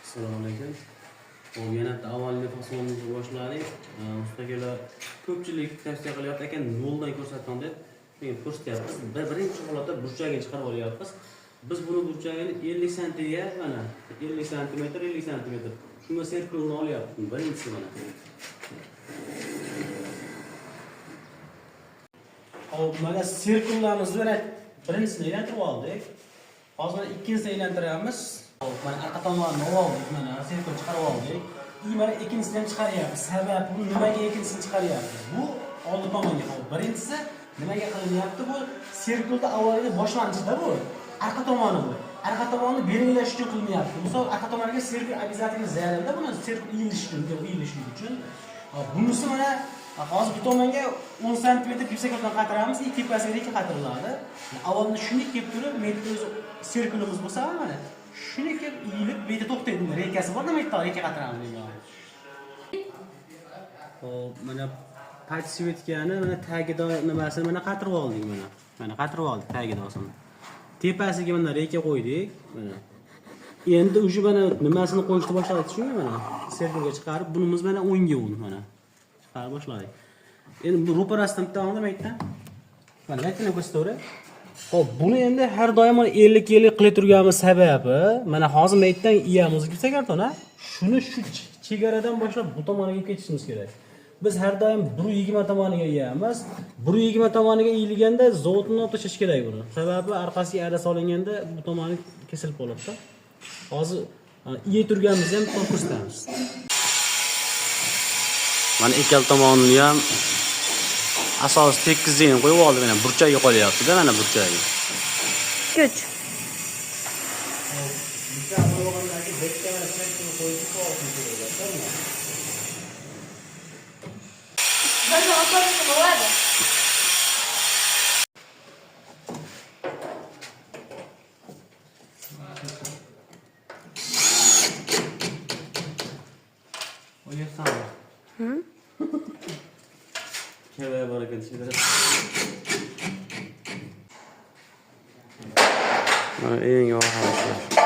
Assalomu alaykum. Hop, yana bitta avvalgi fasonimizni boshladik. Usta akalar ko'pchilik tavsiya qilyapti ekan, noldan ko'rsataman deb. Keyin ko'rsatyapmiz. Birinchi holatda burchagini chiqarib olyapmiz. Biz buni burchagini 50 santiga, mana 50 santimetr, 50 santimetr. Shunga sirkulni olyapmiz. Birinchisi mana. Hop, mana sirkullarimizni mana birinchisini aylantirib oldik. Hozir mana ikkinchisini aylantiramiz. Hop, mana arqa tomonini oldik, mana sirkul chiqarib oldik. И mana ikkinchisini ham chiqaryapmiz. Sababi bu nimaga ikkinchisini chiqaryapmiz? Bu oldi tomonga. Hop, birinchisi nimaga qilinyapti bu? Sirkulda avvalgi boshlanishida bu. Arqa tomoni bu. Arqa tomonni belgilash uchun qilinyapti. Misol arqa tomoniga sirkul обязательно zararda buni sirkul iyilish uchun, iyilishi uchun. Hop, bunisi mana hozir bu tomonga 10 santimetr gipsokarton qatiramiz, и tepasiga reka qatiriladi. Avvalda shuni kelib turib, metr o'zi sirkulimiz bo'lsa mana shuni kelib iyilib, bu yerda to'xtaydi. Rekasi bor, nima yerda reka qatiramiz degan. Hop, mana подсветкani mana tagida nimasini mana qatirib oldik mana. Mana qatirib oldik tagida olsin. Tepasiga mana reka qo'ydik mana. Endi уже mana nimasini qo'yishni boshladik, tushundingmi mana? Sirkulga chiqarib, bunimiz mana 10 ga 10 mana. Chiqarib boshladik. Endi bu ro'parasidan bitta oldim aytdan. Mana aytgan ko'rsataver. Xo'p, buni endi har doim mana 50 50 qilib turganimiz sababi, mana hozir maytdan iyamiz gipsokarton, ha? Shuni shu chegaradan boshlab bu tomoniga ketishimiz kerak. Biz har doim 1.20 tomoniga iyamiz. 1.20 tomoniga iyilganda zavodni olib tashlash kerak buni. Sababi orqasiga ara solinganda bu tomoni kesilib qoladi-da. Hozir iye turganimizni ham ko'rsatamiz. Mana ikkala tomonini ham asos tekizligini qo'yib oldi, mana burchagi qolyapti-da, mana burchagi. Kuch. Burchak qo'ygandan keyin bitta mana sirkini qo'yib kerak bo'ladi. Mana oparsa bo'ladi. O'ylayapsanmi? Kavay bor ekan ichida. Mana eng oxirgisi.